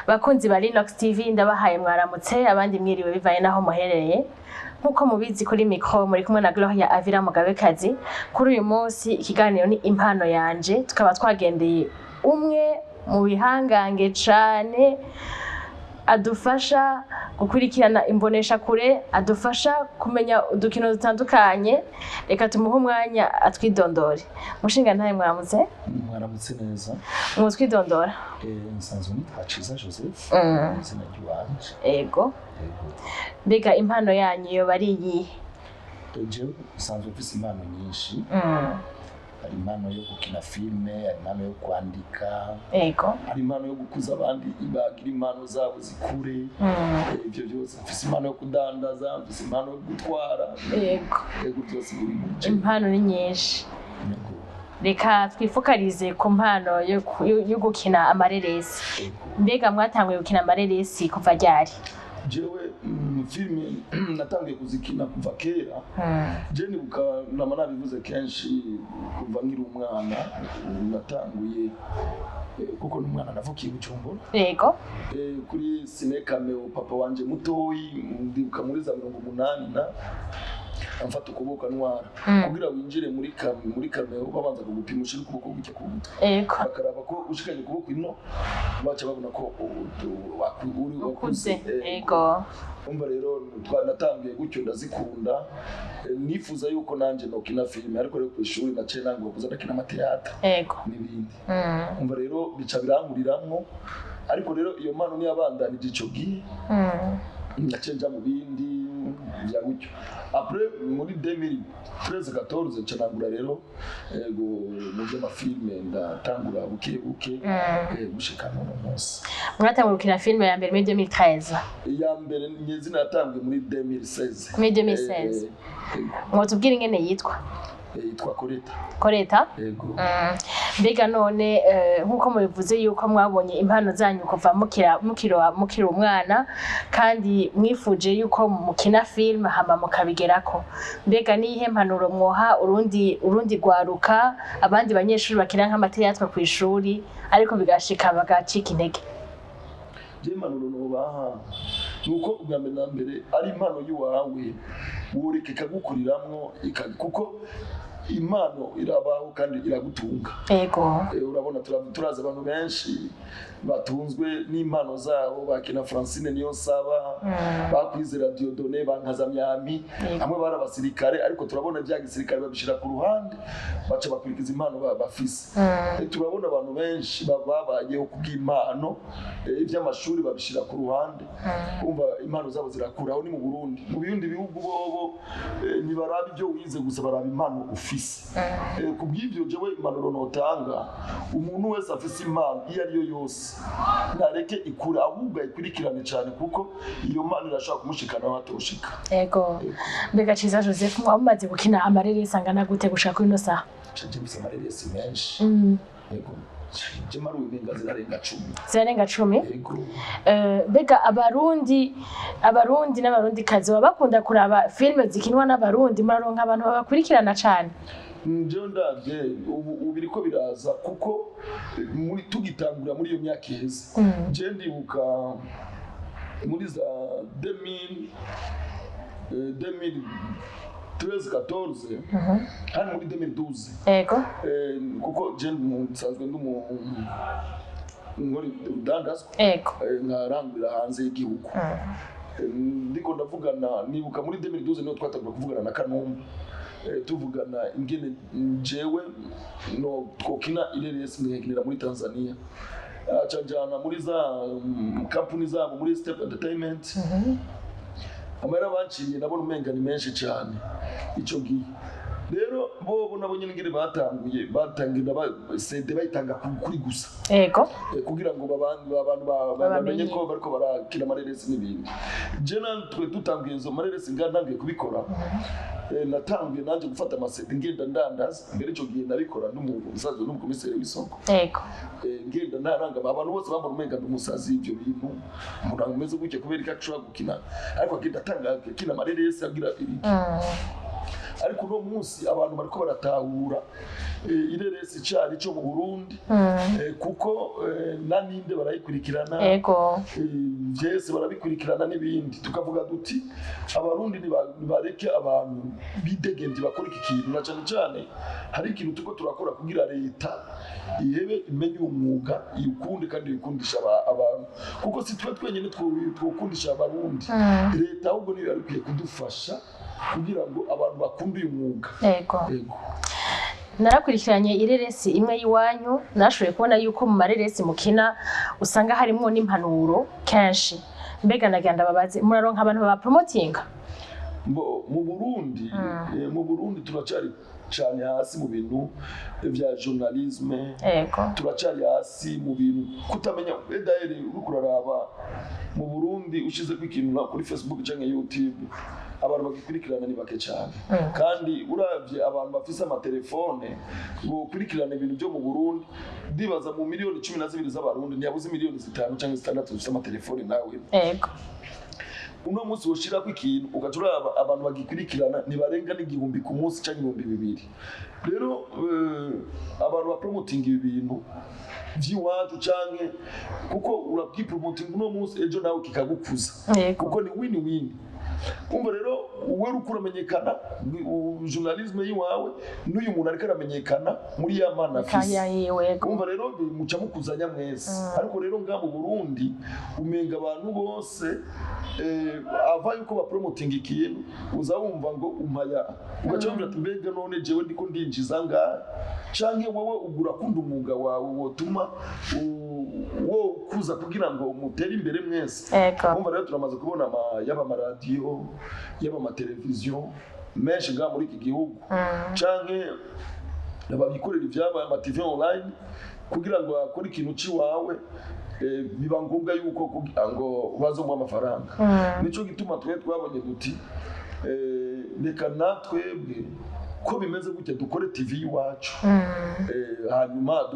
Bakunzi ba Linux TV, ndabahaye mwaramutse, abandi mwiriwe, bivaye naho muherereye. Nkuko mubizi, kuri micro muri kumwe na Gloria Avira Mugabekazi. Kuri uyu munsi ikiganiro ni Impano Yanje, tukaba twagendeye umwe mu bihangange cane adufasha gukurikirana imbonesha kure, adufasha kumenya udukino dutandukanye. Reka tumuhe umwanya atwidondore. Mushinga ntaye, mwaramutse. Mwaramutse neza. Mwutwidondora? Nsanzwe nitwa Ciza Joseph, izina ry'iwanje. Ego. Yego. Mbega impano yanyu yoba ari iyihe? Jewe nsanzwe mfise impano nyinshi. Hari impano yo gukina filime, hari impano yo kwandika, hari impano yo gukuza abandi bagira impano zabo zikure. Ibyo byose, mfise impano yo kudandaza, mfise impano yo gutwara. Yego, byose biri muri jewe. Impano ni nyinshi. Yego. Reka twifukarize ku mpano yo gukina amareresi. Yego. Mbega mwatanguye gukina amareresi kuva ryari? Jewe filime natangiye kuzikina kuva kera. Je nibuka, nama nabivuze kenshi, kuva nkiri umwana natanguye, kuko n'umwana navukiye i Bujumbura. Kuri Ciné Caméo, papa wanje mutoyi, ndibuka muri za 80 na amfata ukuboko antwara. Kugira winjire muri Caméo, babanza kugupima, ushira ukuboko gutya ku mutwe, bakaraba ko ushikanye ukuboko ino, baca babona ko uri Ukuze. wakuze. Umva rero, twanatangiye gutyo, ndazikunda. Nifuza yuko nanje nokina filime, ariko rero ku ishuri naciye nangura kuza ndakina ama théâtre n'ibindi. Umva rero, bica birankuriramwo, ariko rero iyo mpano niyabandanije ico gihe. Naciye nja mu bindi vya gutyo. Après, muri 2013 14, nca nangura rero, ego, mu vy'amafilme, ndatangura buke buke, gushika n'uno munsi. Mwatanguye gukina filime ya mbere muri 2013? Iya mbere nyezina yatanguye muri 2016. Muri 2016. Mwotubwira ingene yitwa? Yitwa Koreta. Koreta. Yego. Mbega none, nk'uko mubivuze yuko mwabonye impano zanyu kuva mukiri umwana, kandi mwifuje yuko mukina film hama mukabigerako, mbega niyihe mpanuro mwoha urundi rwaruka, abandi banyeshuri bakina nk'ama théâtre kw'ishuri, ariko bigashika bagacika intege? Je, impanuro nobaha nuko ubwa mbere na mbere ari impano y'iwawe, woreka ikagukuriramwo, kuko impano irabaho kandi iragutunga. Urabona, turazi abantu benshi batunzwe n'impano zabo, bakina Francine niyo nsaba, bakwizera Dieudonné, bankazamyami. Hamwe bari abasirikare, ariko turabona bya gisirikare babishira ku ruhande, baca bakurikiza impano bafise. Turabona abantu benshi babayeho kubw'impano, iby'amashuri babishira ku ruhande. Umva, impano zabo zirakura. Aho ni mu Burundi. Mu bindi bihugu bobo, ntibaraba ibyo wize gusa, baraba impano ufise. Ku bw'ibyo, jewe impanuro notanga, umuntu wese afise impano iyo ari yo yose, ntareke ikure, ahubwo ayikurikirane cyane, kuko iyo mpano irashobora kumushikana aho atoshika. Ego. Mbega Ciza Joseph, mwaba mumaze gukina amareresi angana gute gushika kuri ino saha? Je mfise amareresi menshi. Yego, je maruwe impinga zirarenga 10. Zirarenga 10? Yego. Mbega abarundi n'abarundikazi baba bakunda kuraba filime zikinwa n'abarundi? Muraronka abantu babakurikirana cane? Njyewe ndabye ubu biriko biraza, kuko muri tugitangura muri iyo myaka iheze, je ndibuka muri za 2000, 2013 14, hano muri 2012. Kuko je nsanzwe ndi umu nkora urudandazwa, nkarangurira hanze y'igihugu. Ndiko ndavugana, nibuka muri 2012 niho twatangura kuvugana na Kanumba. Tuvugana ingene jewe no twokina ireresi, nkakinira muri Tanzania, aca njana muri za kampuni zabo, muri Step Entertainment. Amahera banciriye nabona umenga ni menshi cyane ico gihe. Rero bobo nabo nyine ngire batanguye batangira CD bayitanga kuri gusa, kugira ngo abantu Babamenye. bamenye ko bariko barakina amareresi n'ibindi. Je natwe dutanguye izo mareresi, nga ntangiye kubikora, natanguye nanje gufata ama CD, ngenda ndandaza. Mbere ico gihe nabikora n'umusaza n'umukomiseri w'isoko. Ngenda ntaranga, abantu bose bambona umenga ndi umusazi, ibyo bintu umuntu ameze gutya kubera ko ashobora gukina, ariko agenda atanga akina amareresi agira ibiki. Ariko uno munsi abantu bariko baratahura ireresi icari co mu Burundi, kuko na ninde barayikurikirana. Vyese barabikurikirana n'ibindi. Tukavuga duti Abarundi nibareke abantu bidegemvye bakora iki kintu, na cane cane hari ikintu turiko turakora kugira leta ihebe imenye uwo mwuga, iwukunde kandi iwukundisha abantu, kuko si twe twenyine twokundisha Abarundi. Leta ahubwo niyo yari ikwiye kudufasha kugira ngo abantu bakunde uyu mwuga. Yego. Narakurikiranye ireresi imwe y'iwanyu, nashoboye kubona yuko mu mareresi mukina usanga harimwo n'impanuro kenshi. Mbega nagira ndababaze, muraronka abantu babapromotinga? Mbo mu Burundi turacari cyane hasi mu bintu vya journalisme. Turacari hasi mu bintu kutamenya. D'ailleurs, uriko uraraba mu Burundi, ushizeko ikintu kuri Facebook canke YouTube, abantu bagikurikirana ni bake cyane. Kandi uravye abantu bafise amatelefone bokurikirana ibintu byo mu Burundi, ndibaza mu miliyoni 12 z'Abarundi ntiyabuze miliyoni 5 canke 6 zifise amatelefone nawe. Uno munsi woshirako ikintu, ugaca uraba abantu bagikurikirana ntibarenga n'1000 ku munsi canke 2000. Rero abantu bapromotinga ibi bintu vy'iwacu, canke kuko urabwipromotinga uno munsi, ejo nawe kikagukuza. Kuko ni win win. Umva rero, wewe uriko uramenyekana journalisme yiwawe, n'uyu muntu ariko aramenyekana muri ya mana afise. Kaya yiwe, yego. Umva rero, muca mukuzanya mwese. Ariko rero nga mu Burundi umenga abantu bose ava yuko bapromotinga ikintu, uza wumva ngo umpaya, ugaca wumva ati: "Mbega none jewe ndiko ndinjiza ngahe?" Canke wowe ugura kunda umwuga wawe wotuma wo kuza kugira ngo mutere imbere mwese. Umva rero, turamaze kubona yaba amaradiyo, yaba amateleviziyo menshi ngaha muri iki gihugu, canke ababikorera ivyabo, ama TV online, kugira ngo akore ikintu ciwawe, biba ngombwa yuko kugira ngo bazomuha amafaranga. Nico gituma twe twabonye duti reka natwebwe ko bimeze gutya dukore TV y'iwacu. Hanyuma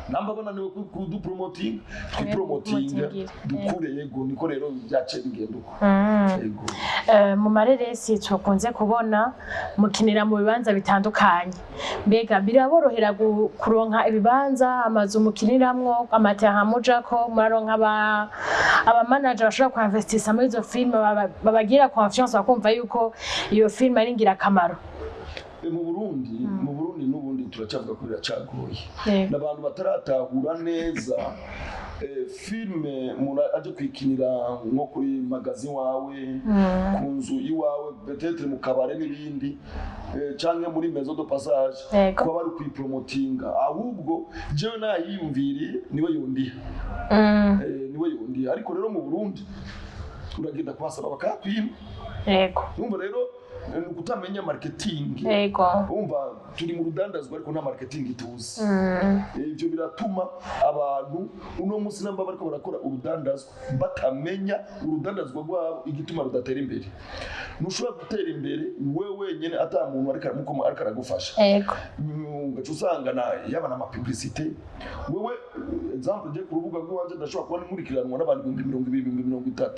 namba bananiwe kudupromotinga, twipromotinga. Promotingire. Dukure. Yego, niko rero byaciye bigenda uko. Yego. Mu mareresi tukunze kubona mukinira mu bibanza bitandukanye. Mbega biraborohera kuronka ibibanza, amazu mukiniramwo, amaterrain mujako? Muraronka abamanager bashobora kuinvestisa muri izo filime, babagira confiance, bakumva yuko iyo filime ari ingirakamaro? Mu Burundi n'ubundi turacyavuga ko biracagoye. N'abantu bataratahura neza filime umuntu aje kwikinira nko kuri magasin wawe, ku nzu iwawe, peut-être mu kabare n'ibindi, canke muri maison de passage, kuba bari kuyipromotinga. Ahubwo jewe nayiyumviriye, niwe yondiha. Niwe yondiha. Ariko rero mu Burundi uragenda kuhasaba bakakwima. Urumva rero, ni ukutamenya marketing. Urumva turi mu rudandazwa ariko nta marketing tuzi. Ibyo biratuma abantu uno munsi namba bariko barakora urudandazwa batamenya urudandazwa rwabo igituma rudatera imbere. Ntushobora gutera imbere we wenyene ata muntu ariko ariko aragufasha. Ugaca usanga na yaba na mapublicité. Wewe, exemple, je ku rubuga rw'iwanje ndashobora kuba nkurikiranwa n'abantu 20,000, 30,000.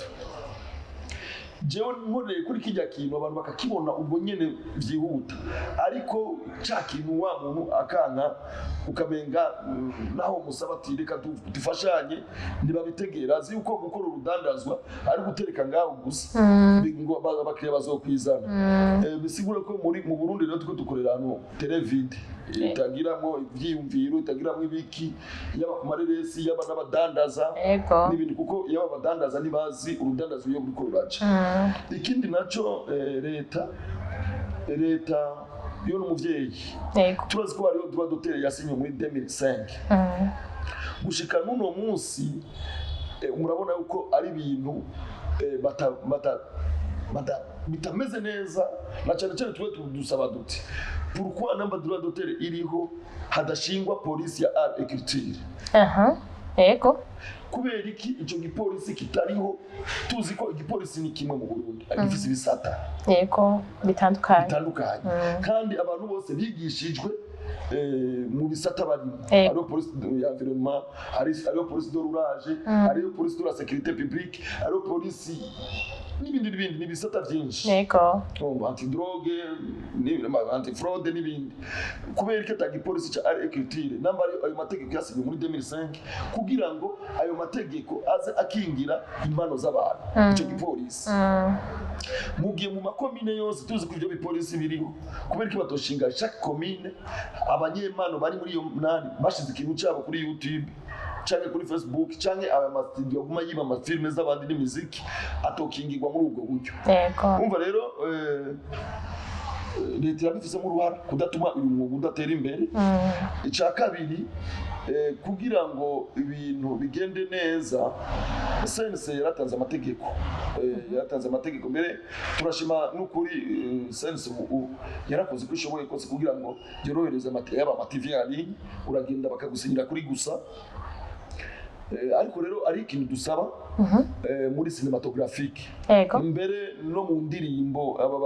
Jewe nkoreye kuri kijya kintu, abantu bakakibona ubwo nyene vyihuta, ariko ca kintu wa muntu akanka, ukamenga naho musaba ati reka dufashanye, ntibabitegera. Azi yuko gukora urudandazwa ari gutereka ngaho gusa, ngo abakiriya bazokwizana. Bisigura ko muri mu Burundi rero turiko dukorera ahantu très vide, itagiramwo ivyiyumviro, itagiramwo ibiki, yaba ku mareresi, yaba n'abadandaza n'ibindi, kuko yaba abadandaza ntibazi urudandazwa iyo ruriko ruraca. Ikindi naco, leta yo n'umuvyeyi. Turazi ko hariho droit d'auteur yasinywe muri 2005. Gushika n'uno munsi, murabona yuko ari ibintu bitameze neza. Na cyane cyane twe dusaba duti: pourquoi namba droit d'auteur iriho hadashingwa polisi ya art écriture? Aha. Yego. Kubera iki ico gipolisi kitariho, tuzi ko igipolisi ni kimwe mu Burundi gifise ibisata Yego, bitandukanye. bitandukanye, kandi abantu bose bigishijwe mu bisata barimo. Hariho police y'environnement, hariho police de roulage, hariho police de la sécurité publique, hariho police n'ibindi n'ibindi, ni ibisata byinshi. Antidrogue, antifraude n'ibindi. Kubera ko atagipolisi ca art et culture, namba ari ayo mategeko yasinywe muri 2005 kugira ngo ayo mategeko aze akingira impano z'abantu, ico gipolisi mu gihe mu makomine yose tuzi ko ivyo bipolisi biriho, kubera ko batoshinga chaque commune abanyempano bari muri iyo nani bashize ikintu cabo kuri YouTube canke kuri Facebook, canke aya mastudio aguma yiba amafilme z'abandi n'imiziki atokingirwa muri ubwo buryo? Umva rero, leta irabifisemo uruhara kudatuma uyu mwuga udatera imbere. Icya kabiri, kugira ngo ibintu bigende neza, CNC yaratanze amategeko. Yaratanze amategeko mbere, turashima n'ukuri. CNC ubu yarakoze uko ishoboye kose kugira ngo yorohereze yaba ama TV en ligne, uragenda bakagusinyira kuri gusa. Ariko rero ari ikintu dusaba muri cinématographique, mbere no mu ndirimbo, aba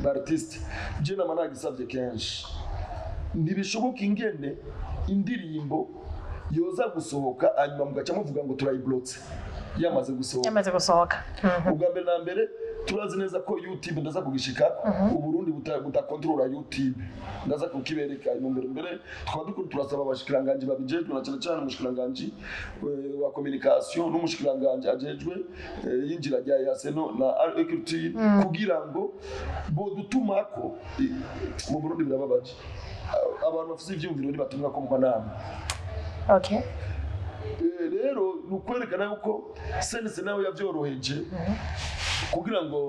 ba artiste, je nama nagisavye kenshi: ntibishoboka ingene indirimbo yoza gusohoka, hanyuma mugaca muvuga ngo turayiblotse yamaze gusohoka. Yamaze gusohoka. Ubwa mbere na mbere, turazi neza ko YouTube, ndaza kugishika, Uburundi butakontorora YouTube, ndaza kukibereka imbere. Mbere tukaba dukuru turasaba abashikiranganji babijejwe, na cyane cyane umushikiranganji wa communication n'umushikiranganji ajejwe yinjira rya yaseno na art et culture, kugira ngo bodutumako. Mu Burundi birababaje, abantu bafise ivyumviro ntibatumwa ko mu manama. Rero ni ukwerekana yuko CNC nawe yavyoroheje kugira ngo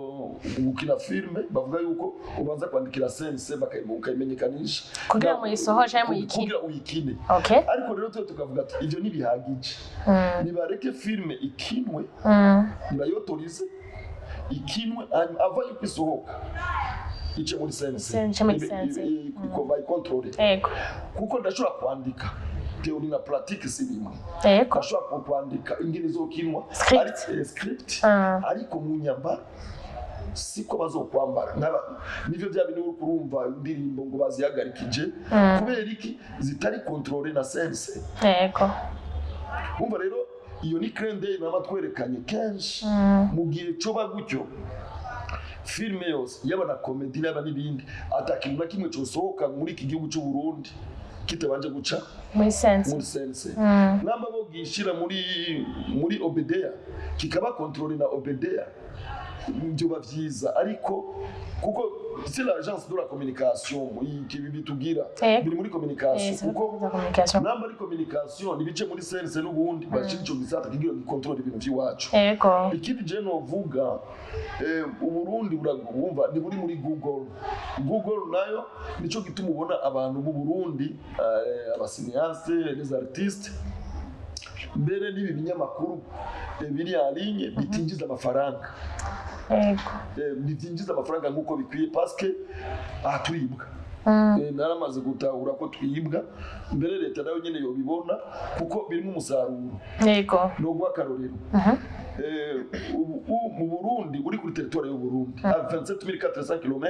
gukina filme bavuga yuko ubanza kwandikira CNC ukayimenyekanisha Kugira ngo uyisohore canke muyikine. Kugira uyikine. Ariko rero twe tukavuga ati ivyo ntibihagije, nibareke filme ikinwe, nibayotorize ikinwe, hanyuma ava yuko isohoka ice muri CNC. Ice muri CNC. Bayikontorore, kuko ndashobora kwandika, théorie na pratique si bimwe. Ndashobora kwandika ingene izokinwa, Script. Script, ariko mu nyambaro siko bazokwambara. Nivyo bya bintu uri kurumva indirimbo ngo bazihagarikije kubera iki? Zitari contrôlé na CNC. Umva rero, iyo ni clin d'œil nama twerekanye kenshi. Mu gihe coba gutyo, filime yose, yaba na comédie, yaba n'ibindi, ata kintu na kimwe cosohoka muri iki gihugu c'u Burundi kitabanje guca muri CNC. Muri CNC. Namba bogishira muri OBDA, kikaba contrôlé na OBDA, byoba vyiza. Ariko kuko c'est l'agence de la communication ibi bitubwira biri muri communication, C'est kuko la communication. Namba ari communication, nibice muri CNC n'ubundi bashira ico gisata kigira gikontorora ibintu vy'iwacu. Ikindi je novuga, Uburundi burumva ntiburi muri Google. Google nayo nico gituma ubona abantu mu Burundi, abacinéastes, les artistes, mbere n'ibi binyamakuru biri en ligne bitinjiza amafaranga. Bitinjiza amafaranga nk'uko bikwiye, parce que aha turibwa. Naramaze gutahura ko twibwa. Mbere leta nayo nyene yobibona, kuko birimo umusaruro. No guha akarorero, ubu mu Burundi, uri kuri territoire y'u Burundi à 27400 km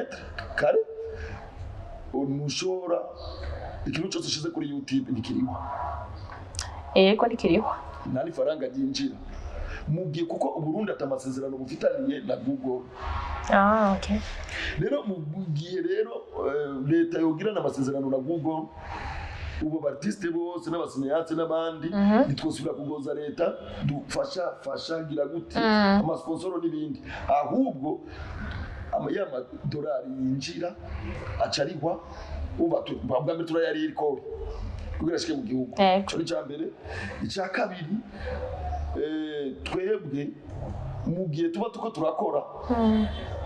carré, ntushobora, ikintu cyose ushize kuri YouTube ntikiriho. Yego, ntikiriho. Nta n'ifaranga ryinjira mu gihe, kuko Uburundi ata amasezerano bufitaniye na Google. Ah, okay. Rero mu gihe rero leta yogirana amasezerano na Google, ubu abartiste bose n'abacinéastes n'abandi ntitwosubira kugoza leta dufasha fasha gira gute, amasponsoro n'ibindi, ahubwo ya madolari yinjira aca arihwa. Uba bwa mbere turayarira ikori kugira ashike mu gihugu. Ico ni icya mbere. Icya kabiri, twebwe mu gihe tuba tuko turakora,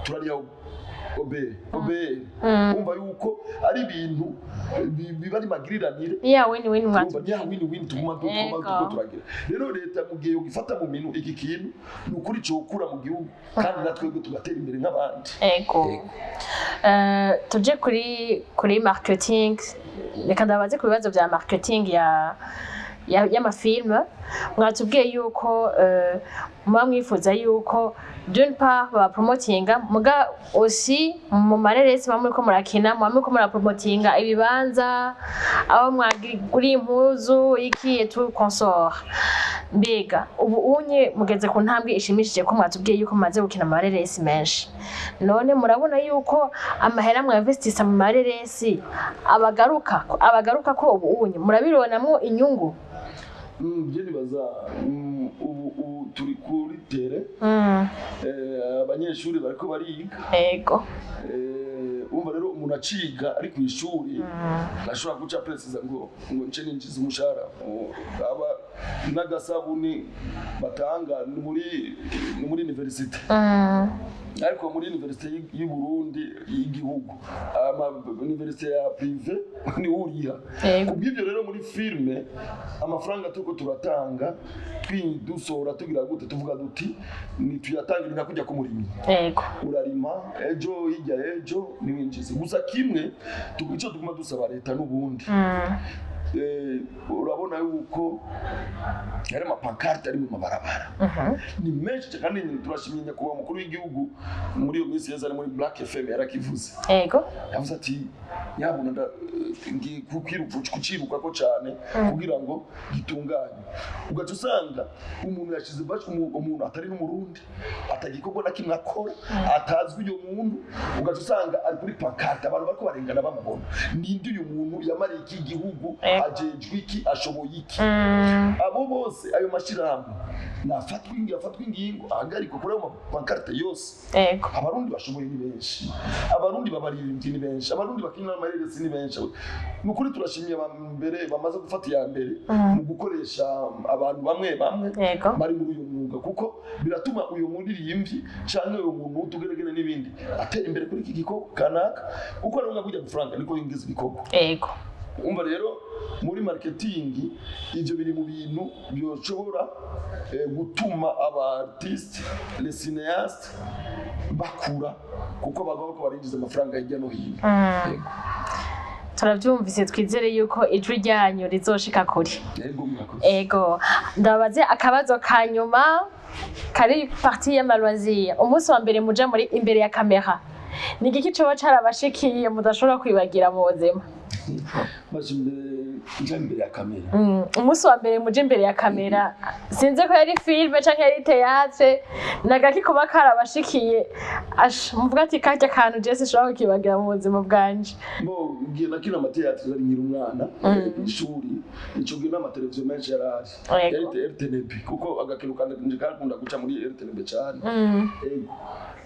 turariha OBR. OBR, umva yuko ari ibintu biba ari magiriranire. Ya win win. Urumva, Mwatu. Ni ya win win tuguma tuko turagira. Rero leta mu gihe yogifata mu minwe iki kintu, ni ukuri cokura mu gihugu, kandi natwebwe tugatera imbere nk'abandi. Ego. Tuje kuri marketing. Reka ndabaze ku bibazo bya marketing ya y'amafilme. Mwatubwiye yuko muba mwifuza yuko D'une part babapromotinga, muga aussi mu mareresi muba muriko murakina, muba muriko murapromotinga ibibanza aho mwaguriye impuzu iki et tout consort. Mbega ubu unye mugeze ku ntambwe ishimishije, ko mwatubwiye yuko mumaze gukina amareresi menshi. None murabona yuko amahera mwinvestisa mu mareresi abagaruka, ko ubu unye murabibonamwo inyungu? Je nibaza ubu turi kuri terrain. Abanyeshuri bariko bariga. Umva rero, umuntu aciga ari ku ishuri ntashobora guca presiza ngo nce ninjiza umushahara. Aba n'agasabuni batanga ni muri université, ariko muri université y'u Burundi y'igihugu, ama université ya privé ni uriha. Kubw'ibyo rero, muri filme amafaranga turiko turatanga, dusohora, tugira gute, tuvuga duti ni tuyatangira nka kujya k'umurimyi. Urarima ejo, hirya ejo niwinjiza. Gusa kimwe ico tuguma dusaba leta n'ubundi, urabona yuko hari amapancarte ari mu mabarabara, ni menshi cyane, kandi turashimye nyakubahwa umukuru w'igihugu. Muri iyo minsi yeze ari muri Black FM yarakivuze. Yavuze ati nyabuna ngiye kucirukako cyane kugira ngo gitunganye. Ugaca usanga umuntu yashize umuntu atari n'umurundi, atagikorwa na kimwe akora, atazwi uyo muntu, ugaca usanga ari kuri pancarte, abantu bariko barengana bamubona. Ninde uyu muntu? Yamariye iki gihugu? Ajejwe iki? Ashoboye iki? Abo bose, ayo mashirahamwe nafatwa ingingo, afatwa ingingo ahagarikwa kuri ayo mapancarte yose. Abarundi bashoboye ni benshi, abarundi babaririmbyi ni benshi, abarundi bakina amareresi ni benshi. Ni ukuri turashimiye aba mbere bamaze gufata iya mbere mu gukoresha abantu bamwe bamwe bari muri uyu mwuga, kuko biratuma uyu muririmbyi canke uyu muntu w'utugeregere n'ibindi atera imbere kuri iki gikorwa kanaka, uko aronka kurya amafaranga niko yinjiza ibikorwa. Umva rero, muri marketing ivyo biri mu bintu byoshobora gutuma aba artiste, les cinéastes bakura, kuko baba bariko barinjiza amafaranga hirya no hino. Yego. Turabyumvise, twizere yuko ijwi ryanyu rizoshika kure. Yego, murakoze. Ego, ndabaze akabazo ka nyuma kari partie y'amaloisir. Umunsi wa mbere muja muri imbere ya kamera, ni igiki coba carabashikiye mudashobora kwibagira mu buzima? Baje imbere, nja imbere ya kamera? Umunsi wa mbere muje imbere ya kamera, sinzi ko yari film canke yari théâtre, nagaki kuba karabashikiye ash muvuga ati karya kantu je sinshobora kukibagira mu buzima bwanje? Bo ngiye nakina amathéâtre nari nkiri umwana kw'ishuri. Ico gihe n'amateleviziyo menshi yarahari, yari RTNB, kuko agakino kanje kakunda guca muri RTNB cane. Ego,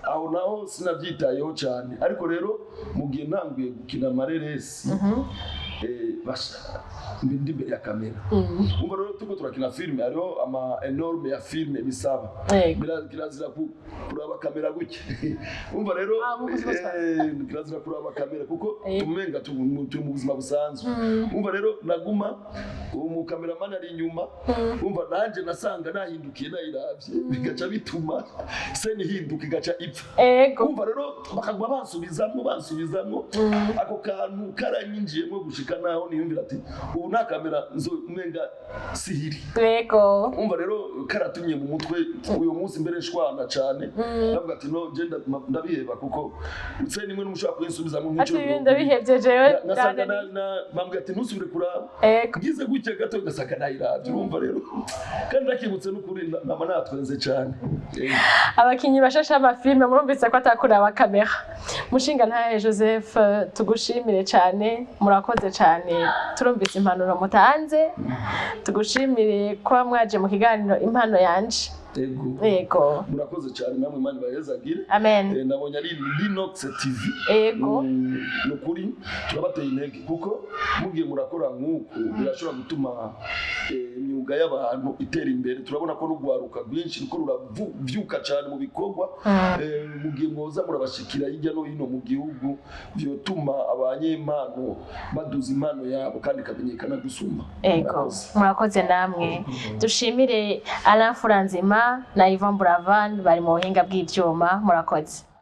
aho naho sinabyitayeho cyane, ariko rero mu gihe ntanguye gukina amareresi, basha ndi imbere ya kamera. Umva rero, turiko turakina filime, hariho ama énorme ya filime bisaba. Kirazira kuraba kamera gutya. Umva rero, Ah, mu buzima kirazira kuraba kamera kuko tumenga turi mu buzima busanzwe. Umva rero, naguma umukameramani ari inyuma, umva nanje nasanga nahindukiye nayiravye, bigaca bituma scène ihinduka, igaca ipfa. Umva rero, bakaguma bansubizamwo, bansubizamwo. Ako kantu karanyinjiyemwo gushika naho niyumvira ati ubu nta kamera nzo umenga sihiri. Umva rero, karatumye mu mutwe uyu munsi mbere nshwana cane, ndavuga ati no je ndabiheba, kuko scène imwe n'umushobora kuyinsubizamwo Ati nk'inshuro ibi 20. Ndabihevye jewe. Nasanga byananiye. bambwira ati ntusubire kuraba. Ngize gutya gato ngasanga nayiravye. Urumva rero, kandi nakibutse n'ukuri nama natwenze cane. Abakinyi bashasha amafilme, murumvise ko atakuraba kamera. Mushinga ntahe Joseph, tugushimire cyane, murakoze cyane. Turumvise impanuro mutanze. Tugushimire kuba mwaje mu kiganiro Impano Yanje. Ego. Yego. Murakoze cyane namwe, Imana ibahezagire. Amen. Nabonye ari Linox TV. Ego. Ni ukuri turabateye intege, kuko mugiye murakora nk'uku birashobora gutuma imyuga y'abantu itera imbere. Turabona ko n'urwaruka rwinshi ruko ruravyuka cyane mu bikorwa. Mugiye mwoza murabashikira hirya no hino mu gihugu, vyotuma abanyempano baduza impano yabo kandi ikamenyekana gusumba. Ego. Murakoze. Murakoze namwe. Dushimire Alain Furanzima na Yvan Buravan bari mu buhinga bw'ivyuma. Murakoze.